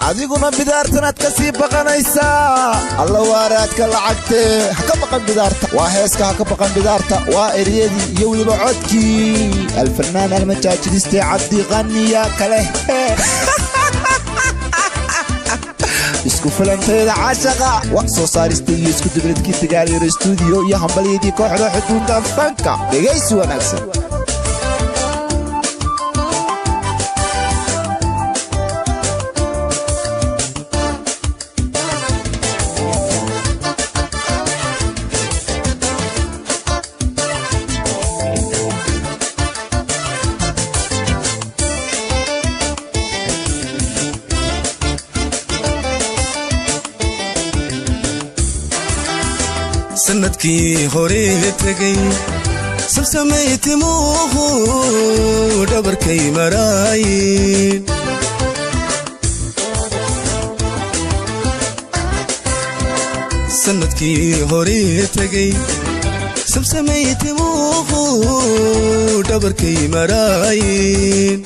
Adiguna bidaartanaad ka sii baqanaysaa. Alla, waaraadka lacagtee, ha ka baqan bidaarta. Waa heeska "Ha ka baqan bidaarta". Waa ereyadii iyo weliba codkii alfanaan almajaajiliste Cabdiqaniya kale. Isku filantayda caashaqa wax soo saarista iyo isku dubladkii Dagaalyaro Stuudiyo iyo hambalyadii kooxda Xuduudda Fanka. Dhegaysi wanaagsan. Sanadkii horee tegay sabsamay timuuhu dhabarkay maraayin. Sanadkii horee tegay sabsamay timuuhu dhabarkay maraayin.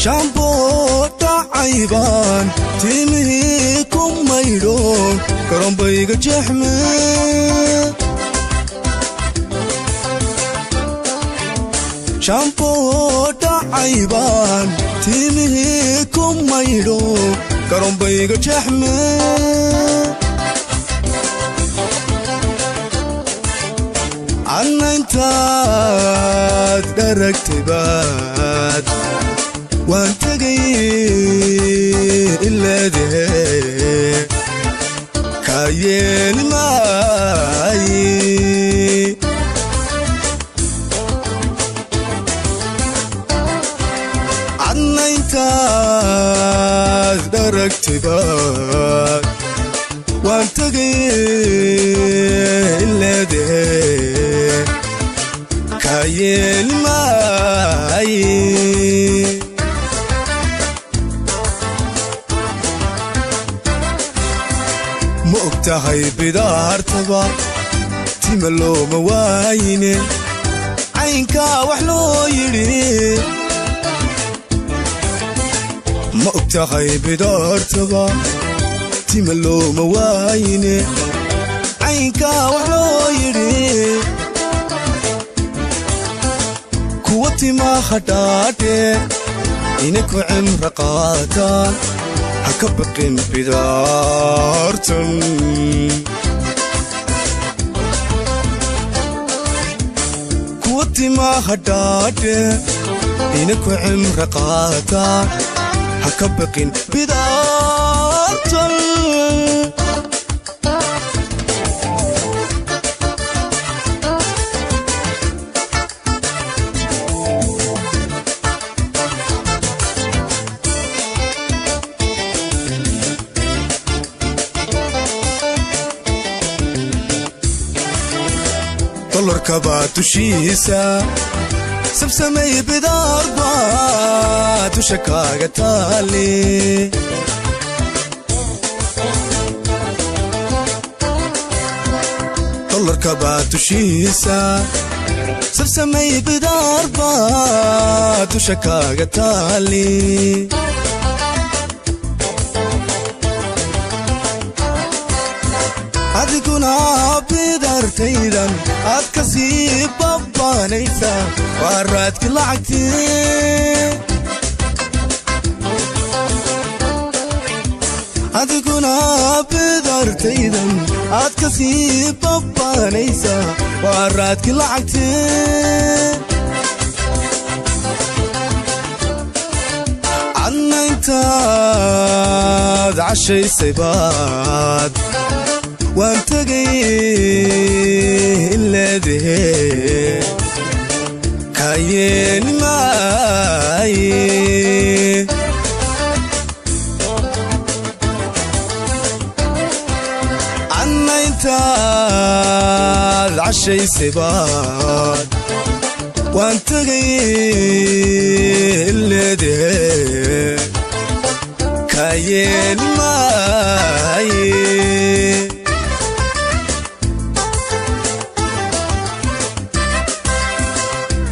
Shaamboo dhacaybaan timihii ku maydho, karoonbayga jeexme. Shaamboo dhacaybaan timihii ku maydho, karoonbayga jeexme. Cadna intaad dharagtaybaad waan tegay ileedahe, kaa yeeli maaye. Cadna intaad dharagtaybaad waan tegay ileedahe, kaa yeeli maaye. Ma og tahay bidaartaba tima looma waayine, caynkaa wax loo yidhi? Ma og tahay bidaartaba tima looma waayine, caynkaa wax loo yidhi? Kuwa timaa hadhaadhe inay ku cimro qaataan, ha ka baqin bidaartan. Kuwa timaa hadhaadhe ina ku cimro qaataan, ha ka baqin bidaartan. Dolarka baa dushiisa sabsamay, bidaar baa dusha kaaga taali. Dolarka baa dushiisa sabsamay, bidaar baa dusha kaaga taali. Adiguna bidaartaydan aad ka sii babbaanaysaa, waa raadki lacagtii. Adiguna bidaartaydan aad ka sii babbaanaysaa, waa raadki lacagtii. Cadna intaad cashaysay baad waan tegay leedahe, kaa yeeli maaye. Cadna intaad cashaysay baad waan tegay leedahe, kaa yeeli maaye.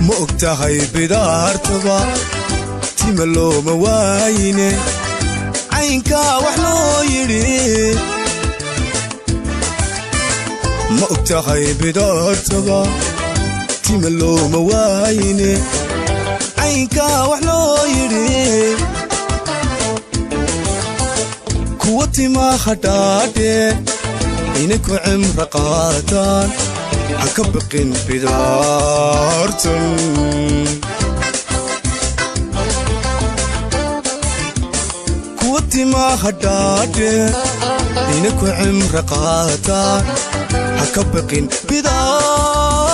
Ma og tahay bidaartaba tima looma waayine, caynkaa wax loo yidhi? Ma og tahay bidaartaba tima looma waayine, caynkaa wax loo yidhi? Kuwa timaa hadhaadhe inay ku cimro qaataan, ha ka baqin bidaartan. Kuwa timaa hadhaadhe inay ku cimro qaataan, ha ka baqin bidaartan.